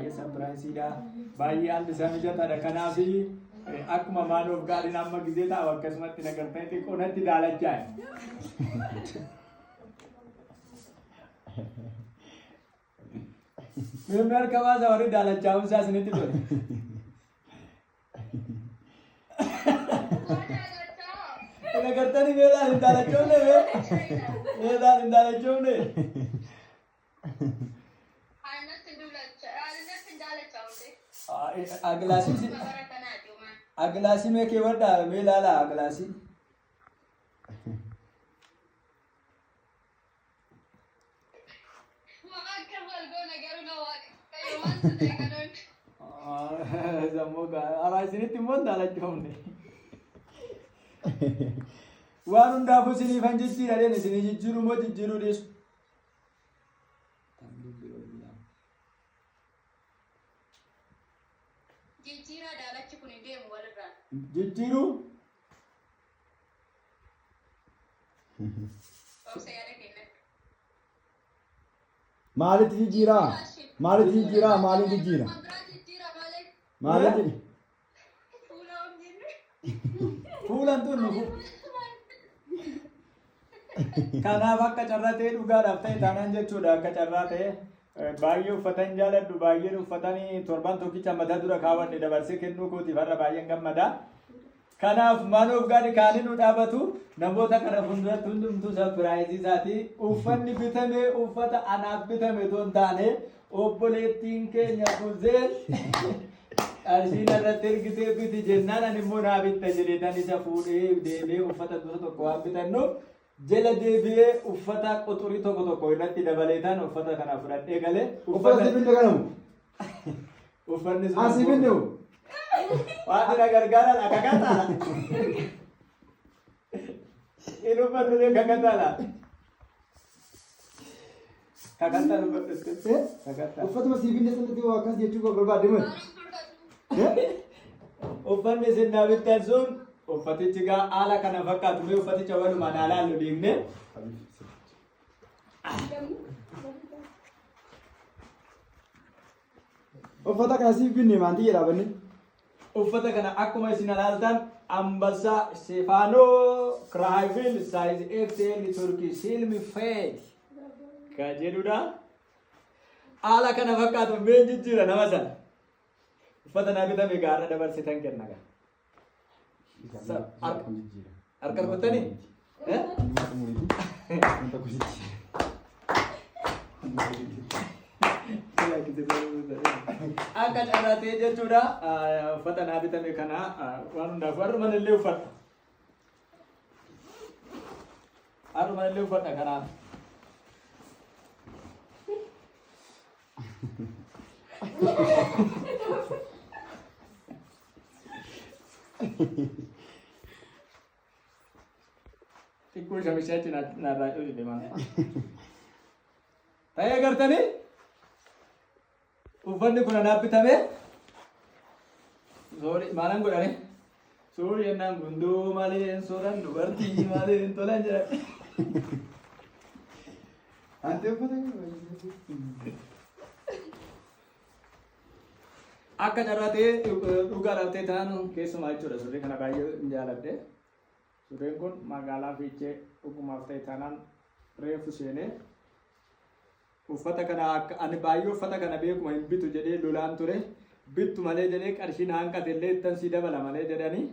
Baay'ee surpriseiidha. Baay'ee haalli isaa mijataadha. Kanaaf akkuma man of Godiin amma gizee taa'u akkasumatti nagartanii xiqqoo natti daalachaa. Namni harka baasaa warri daalachaa'umsaa isinitti tole. Nagartanii meelaan hin daalachoofne mee? Meelaan hin daalachoofne? Agilaasii agilaasii mee keewwadhaa mee ilaalaa agilaasii. Sammuu alaa isinitti immoo hin daalachoofne. Waan hundaafuu isiniifan jijjiiradheen isinii jijjiiruu moo jijjiiruu dhiisu? Jijjiiraa, daalachi kun hin deemu walirraa. Jijjiiruu? Obsa, yaada kennadhu. Maalitti jijjiiraa? Maalitti jijjiiraa? Maaliin jijjiira? Waan biraa jijjiiraa malee. Maalitti? Fuula om jenne. Fuulan tun nufu. Kanaaf akka carraa ta'e, dhugaadhaaf ta'e taanaan jechuudha, akka carraa ta'e baay'ee uffatan jaaladhu, baay'een uffatanii torban tokkicha mataa dura kaawwadhe dabarsee kennuu kootiif har'a baay'een gammada. Kanaaf man of God kaanii nu dhaabatu namoota kana fuulduratti hundumtuu surpriseii isaati. Uffanni bitame uffata anaaf bitame otoo hin taane, obboleettiin keenya Buzeen qarshii narratti ergitee biti jennaan, ani immoo naa bitta jedhee isa fuudhee deemee uffata gosa tokko waan bitannuuf jala deebi'ee uffata quxurii tokko tokko irratti dabaleetaan uffata kana fudhadhee galee. Uffata si binne kanamu. Uffanni sun Asii binne. Waan na gargaaran akakataa. Inni uffanni illee kakataadha. Kakataa uffadhu. Kakataa. Uffatuma sii binne sanatti waa akkas jechuu barbaadde moo? Uffanni isin naa bittan sun uffatichi gaa haala kana fakkaatu. Mee uffaticha walumaan haa laallu deemnee. Uffata kana siif binne maanti jedhaa banne. Uffata kana akkuma isin ilaaltan Ambassaa Stefaanoo Kiraayivil size XL Turkey Slim Fit kan jedhudha. Haala kana fakkaatu, mee jijjiira nama sana. Uffata naa bitame gaarra dabarsitan kenna gaa. Harka rukutanii? Eh? Akka carraa ta'e jechuudha. Uffata naa bitame kana waan hundaaf har'uma illee uffadha. Har'uma illee uffadha kanaaf. Xiqqoo shamishee achi narraa cuudhite maal. Ta'ee agartanii uffanni kun anaaf bitame. Sorry, maalan godhani? Sorry jennaan gundoo malee hin sooran, dubartii malee hin tolan jedhan. Ante uffata Akka carraa ta'ee dhugaadhaaf ta'e ta'an keessumaa jechuudha. Surree kana baay'ee hin jaaladhe. Surreen kun magaalaa Fiichee dhugumaaf ta'e taanaan reefu seenee uffata kana akka ani baay'ee uffata kana beekuma hin bitu jedhee lolaan ture. Bittu malee jedhee, qarshiin hanqate illee ittan sii dabala malee jedhanii.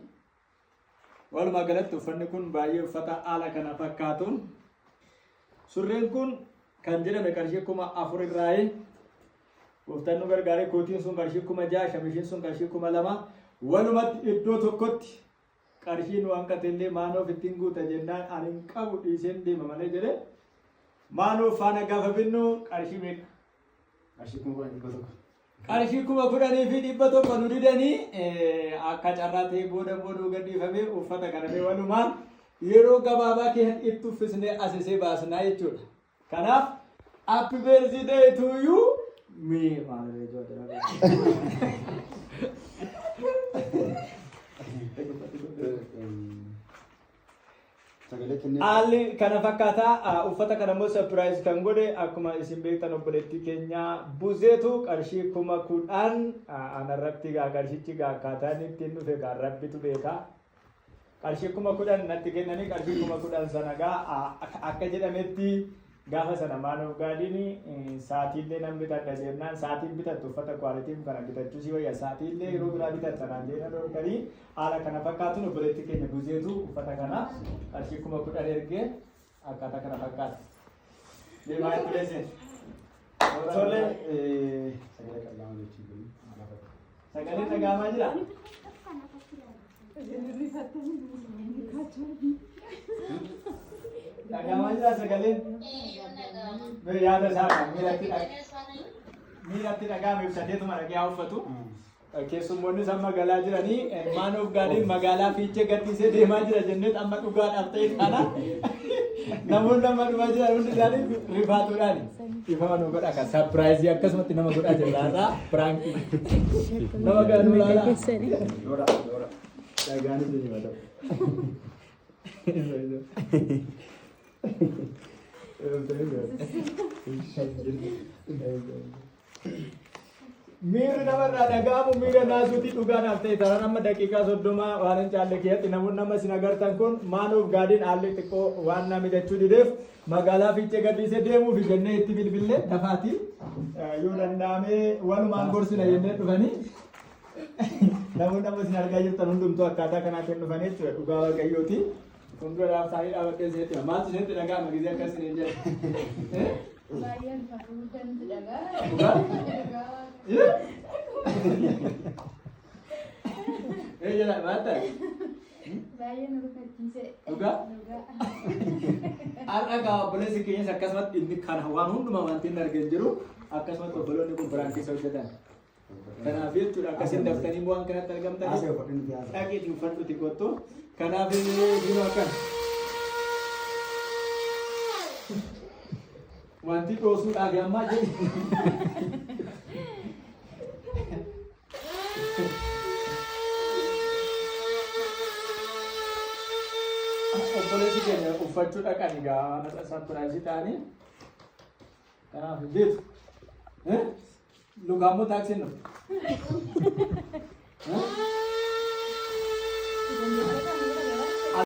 Walumaa galatti uffanni kun baay'ee uffata haala kana fakkaatuun. Surreen kun kan jedhame qarshii 4000 irraayi. Gooftaan nu gargaaree kootiin sun qarshii 6000, shamishiin sun qarshii 2000. Walumatti iddoo tokkotti qarshii nu hanqate illee maanoof ittiin guuta jennaan, ani hin qabu, dhiiseen deema malee jedhee. Maanoof faana gaafa binnu qarshii meeqa? Qarshii 10,100. Qarshii 10,100 nu didanii, akka carraa ta'e booda immoo nu gadhiifamee uffata kana mee walumaan yeroo gabaabaa keessatti itti uffisnee asisee baasnaa jechuudha. Kanaaf happy birthday to you me maal jechuudha. Sagalee kennee. Haalli kana fakkaataa. Uffata kana immoo surprise kan godhe akkuma isin beektan obboleettii keenya Buzeetu qarshii 10,000 anarratti gaa qarshichi gaa akkaataa inni ittiin dhufe gaa rabbitu beeka. Qarshii 10,000 natti kennanii qarshii 10,000 sana gaa akka jedhametti gaafa sana man of Godiin saatiillee nan bitadha jennaan, saatiin bitattu uffata qualityn kana bitachuu si wayya, saatiillee yeroo biraa bitatta naan jedhan dhorkanii. Haala kana fakkaatuun obboleettii keenya Buzeetu uffata kana qarshii 10,000 ergee akkaataa kana fakkaata. Deemaa itti leessin. Tole, sagalee qal'aa jechuun kun Sagalee dhaga'amaa jira? Dhaga'amaa jira sagaleen? Mee yaada isaa kan miiratti dhaga'ame ibsateetuma dhagee haa uffatu. Keessummoonnis amma galaa jiranii man of Godiin magaalaa Fiichee gadhiisee deemaa jira jenneet amma dhugaadhaaf ta'e kana namoonni amma dhufaa jiran hundi isaanii rifaatuudhaan ifama nu godha kan surprise akkasumatti nama godhaa jirra har'aa prankii nama kana nu laala. Dora, dora. Dhagaanis ni himata. Iso, iso. Miirri namarraa dhaga'amu miira naasuutii dhugaadhaaf ta'e taran amma daqiiqaa 30 waan hin caalle keessatti namoonni amma isin agartan kun man of Godiin haalli xiqqoo waan na mijachuu dideef magaalaa Fiichee gadhiisee deemuuf jennee itti bilbillee dafaati yoo danda'ame walumaan gorsina jennee dhufanii namoonni amma isin argaa jirtan hundumtuu akkaataa kanaatiin dhufanii jechuudha dhugaa Waaqayyooti. Fuuldura dhaabsaanii dhaabadhee isinitti hima. Maaltu isinitti dhaga'ama gizee akkas isiniin jedhe? Baay'ee ulfaatu guddaa dhagaa. Dhugaa? Dhugaa. Eh jedha maal ta'e? Baay'ee nu rifachiise. Dhugaa? Dhugaa. Har'a gaa obboleessi keenyas akkasumatti inni kan waan hundumaa wanti inni argee jiru akkasumatti obboloonni kun prankii isa hojjetan. Kanaaf jechuudha akkasiin daftanii waan kanatti argamtanii Haasa'e uffadhu nuti haasa'e. Dhaqiitii uffadhuti kottu. Kanaaf jiru akkan. Wanti dhoosuudhaaf ammaa jedhi. Obboleessi keenya uffachuu dhaqan egaa surprise ta'anii. Kanaaf hin beeku. Lukaan immoo taaksiin dhufu.